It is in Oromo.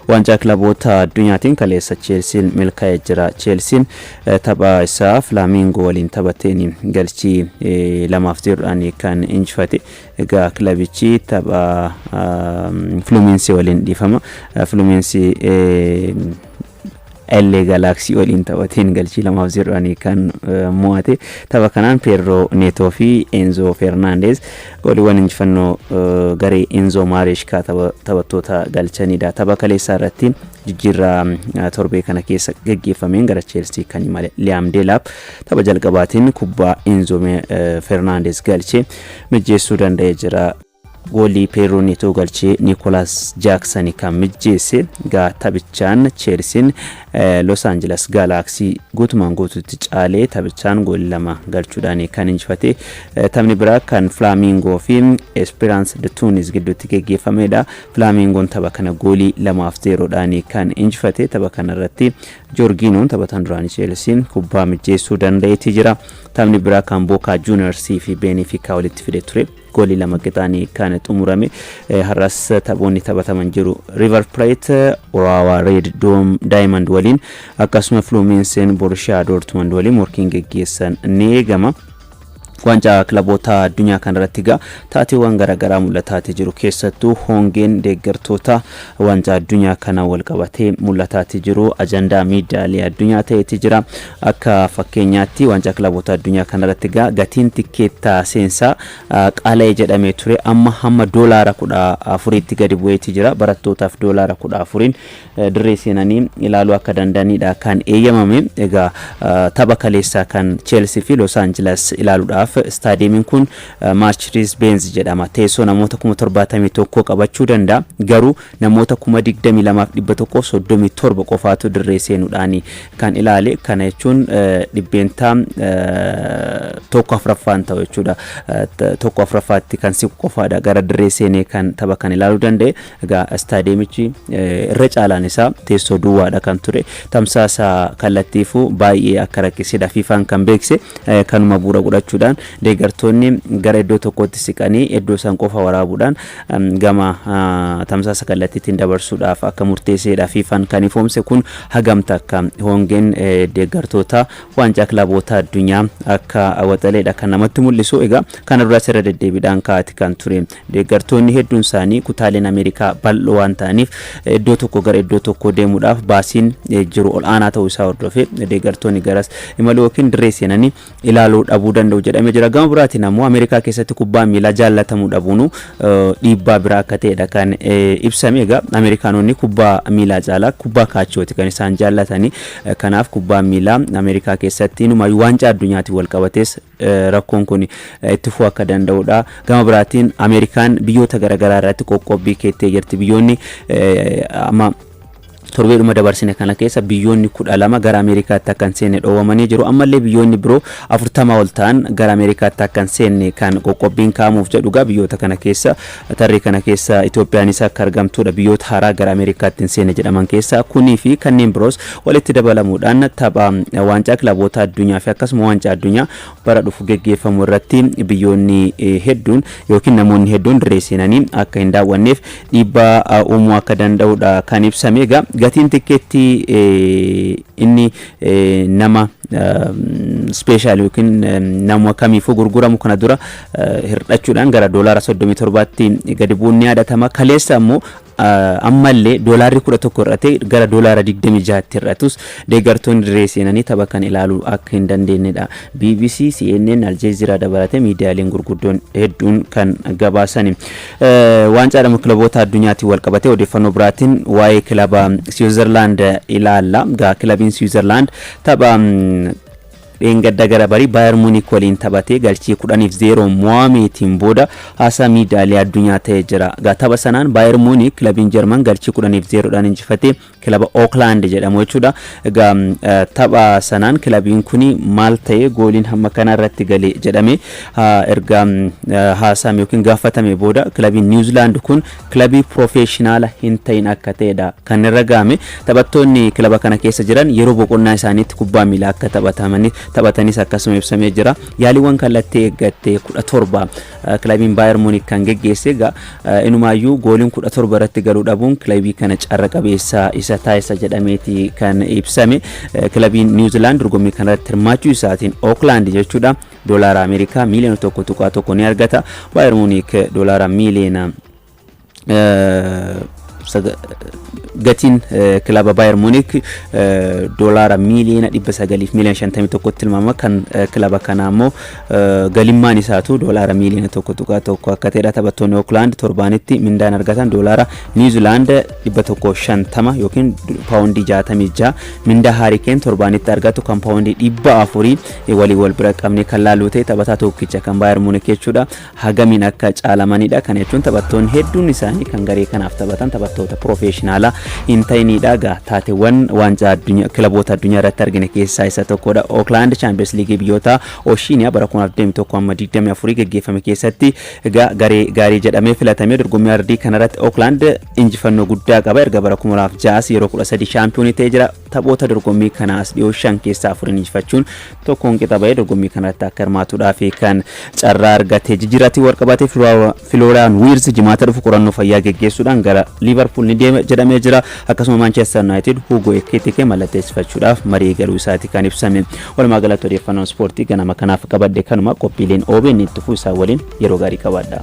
Waancaa kilaboota addunyaatiin kaleessa Cheelsiin milkaa'ee jira. Cheelsiin tapha isaa Flamingo waliin taphateen galchii 2-0dhaan kan injifate. Egaa kilabichi tapha Fluminense waliin, dhiifama, Fluminense LA Galaxy waliin taphateen galchii 2-0dhaan kan mo'ate. Tapha kanaan Pedro Neto fi Enzo Fernandez gooliiwwan injifannoo garee Enzo Maresca taphattoota galchanidha. Tapha kaleessaa irratti jijjiirraa torbee kana keessa geggeeffameen gara Chelsea kan imale Liam Delap tapha jalqabaatiin kubbaa Enzo Fernandez galchee mijjeessuu danda'ee jira. Goolii Pedro Neto galchee Nicolas Jackson kan mijjeesse. Egaa taphichaan Chelsean Los Angeles Galaxy guutumaan guutuutti caalee taphichaan goolii 2 galchuudhaan kan injifate. Taphni biraa kan Flamingo fi Esperance de Tunis gidduutti geggeeffamedha. Flamingoon tapha kana goolii 2-0dhaan kan injifate. Tapha kana irratti Jorginhoon, taphataan duraanii Chelsea, kubbaa mijjeessuu danda'eeti jira. Taphni biraa kan Boca Juniors fi Benfica walitti fide ture. Goolii 2 qixaanii kan xumurame. Har'as taphoonni taphataman jiru. River Plate Urawa Red Diamond waliin, akkasuma Fluminense Borussia Dortmund waliin morkiin geggeessan ni eegama. Waancaa kilaboota addunyaa kanarratti egaa taateewwan garaagaraa mul'ataati jiru. Keessattuu hongeen deeggartoota waancaa addunyaa kana wal qabatee mul'ataati jiru ajandaa miidiyaalee addunyaa ta'eeti jira. Akka fakkeenyaatti waancaa kilaboota addunyaa kanarratti egaa gatiin tikkeettaa seensaa qaala'ee jedhamee ture amma hamma $14tti gadi bu'eeti jira. Barattootaaf $14n dirree seenanii ilaaluu akka danda'anidha kan eeyyamame. Egaa tapha kaleessaa kan Chelsea fi Los Angeles ilaaluudhaaf istaadiyeemiin kun Mercedes Benz jedhama. Teessoo namoota 71,000 qabachuu danda'a. Garuu namoota 22,137 qofaatu dirree seenuudhaan kan ilaale. Kana jechuun 1/4n ta'u jechuudha. 1/4tti kan siqu qofaadha gara dirree seenee kan tapha kan ilaaluu danda'e. Egaa istaadiyeemichi irra caalaan isaa teessoo duwwaadha kan ture. Tamsaasa kallattiifuu baay'ee akka rakkisedha FIFAn kan beekse. Kanuma bu'uura godhachuudhaan deeggartoonni gara iddoo tokkotti siqanii iddoo isaan qofa waraabuudhaan gama tamsaasa kallattiitiin dabarsuudhaaf akka murteessedha FIFAn kan ifoomse. Kun hagamta akka hongeen deeggartoota waancaa kilaboota addunyaa akka waxaleedha kan namatti mul'isu. Egaa kana duras irra deddeebiidhaan kaa'ati kan ture. Deeggartoonni hedduun isaanii kutaaleen Ameerikaa bal'oo waan ta'aniif iddoo tokko gara iddoo tokko deemuudhaaf baasiin jiru ol aanaa ta'uu isaa hordofee deeggartoonni garas imaluu yookiin dirree seenanii ilaaluu dhabuu danda'u jedhamee jira. Gama biraatiin ammoo Ameerikaa keessatti kubbaan miilaa jaallatamuu dhabuun dhiibbaa biraa akka ta'edha kan ibsame. Egaa Ameerikaanonni kubbaa miilaa caalaa kubbaa kaachooti kan isaan jaallatanii. Kanaaf kubbaan miilaa Ameerikaa keessatti inumayyuu waancaa addunyaatiin wal qabatees rakkoon kun itti fufuu akka danda'udha. Gama biraatiin Ameerikaan biyyoota garaagaraa irratti qoqqobbii keettee jirti. Biyyoonni amma torbeedhuma dabarsine kana keessa biyyoonni 12 gara Ameerikaatti akka hin seenne dhoowwamanii jiru. Ammallee biyyoonni biroo 40 ol ta'an gara Ameerikaatti akka hin seenne kan qoqqobbiin kaa'amuuf jedhu. Egaa biyyoota kana keessa, tarree kana keessa Itoophiyaanis akka argamtudha. Biyyoota haaraa gara Ameerikaatti hin seenne jedhaman keessa kunii fi kanneen biroos walitti dabalamuudhaan tapha waancaa kilaboota addunyaa fi akkasuma waancaa addunyaa bara dhufu geggeeffamu irratti biyyoonni hedduun yookiin namoonni hedduun dirree seenanii akka hin daawwanneef dhiibbaa uumuu akka danda'udha kan ibsame. Egaa gatiin tikkeettii inni nama special yookiin nama kamiifuu gurguramu kana dura hir'achuudhaan gara $37tti gadi bu'uun ni yaadatama. Kaleessa ammoo ammallee $11 hir'atee gara $26tti hir'atus deeggartoonni dirree seenanii tapha kan ilaaluu akka hin dandeenyedha. BBC, CNN, Al Jazeera dabalatee miidiyaaleen gurguddoon hedduun kan gabaasani. Waancaadhuma kilaboota addunyaatiin wal qabatee odeeffannoo biraatiin waa'ee kilaba Switzerland ilaalla. Egaa kilabiin Switzerland tapha dheengadda gara barii Bayern Munich waliin taphatee galchii 10-0 mo'ameetiin booda haasaa miidiyaalee addunyaa ta'ee jira. Egaa tapha sanaan Bayern Munich, kilabiin Jarman, galchii 10-0dhaan injifatee kilaba Oakland jedhamu jechuudha. Egaa tapha sanaan kilabiin kun maal ta'e, gooliin hamma kana irratti gale jedhame erga haasame yookiin gaafatame booda kilabiin New Zealand kun kilabii professional hin ta'in akka ta'edha kan irra gahame. Taphattoonni kilaba kana keessa jiran yeroo boqonnaa isaaniitti kubbaa miilaa akka taphatamanii taphatanis akkasuma ibsamee jira. Yaaliiwwan kallattii eeggatte 17 kilabiin Baayer Muunik kan geggeesse. Egaa inumaayyuu gooliin 17 irratti galuu dhabuun kilabii kana carra qabeessa isa taasisa jedhameeti kan ibsame. Kilabiin Niw Ziilaand dorgommii kanarratti hirmaachuu isaatiin, Ookland jechuudha, doolaara Ameerikaa miiliyoona 1.1 ni argata. Baayer Muunik doolaara miiliyoona, gatiin kilaba Baayer Muunik doolaara miiliyoona 900 fi miiliyoona 51tti tilmaama. Kan kilaba kanaa immoo galimmaan isaatu doolaara miiliyoona 1.1 akka ta'edha. Taphattoonni Ookland torbaanitti mindaan argatan doolaara Niwuziilaand 150 yookiin paawundii 66, mindaa Haarikeen torbaanitti argatu kan paawundii 400 walii wal bira qabnee kan laallu ta'e, taphataa tokkicha kan Baayer Muunik jechuudha, hagamiin akka caalamanidha. Kana jechuun taphattoonni hedduun isaanii kan garee kanaaf taphatan taphattoota piroofeeshinaalaa hin ta'inidha. Egaa taateewwan waancaa addunyaa kilaboota addunyaa irratti argine keessaa isa tokkodha. Ookland Chaampiyoons Liigii biyyoota Ooshiiniyaa bara 2021 amma 24 geggeeffame keessatti egaa garee gaarii jedhamee filatamee. Dorgommii ardii kanarratti Ookland injifannoo guddaa qaba. Erga bara 2006 yeroo 13 shaampiyoonii ta'ee jira. Taphoota dorgommii kanaas dhiyoo shan keessaa afurin injifachuun tokkoon qixa bahee dorgommii kanarratti akka hirmaatuudhaaf kan carraa argate. Jijjiiraatiin wal qabatee Filooriyaan Wiirz Jimaata dhufu qorannoo fayyaa geggeessuudhaan gara Liivarpuul ni deema jedhamee jira. Akkasuma Maanchestar Yuunaayitid Hugo Ekitike mallatteessifachuudhaaf marii galuu isaati kan ibsame. Walumaa galatti odeeffannoon ispoortii ganama kanaaf qabadhe kanuma. Qophiileen OBN itti fufuu isaa waliin yeroo gaarii qabaadha.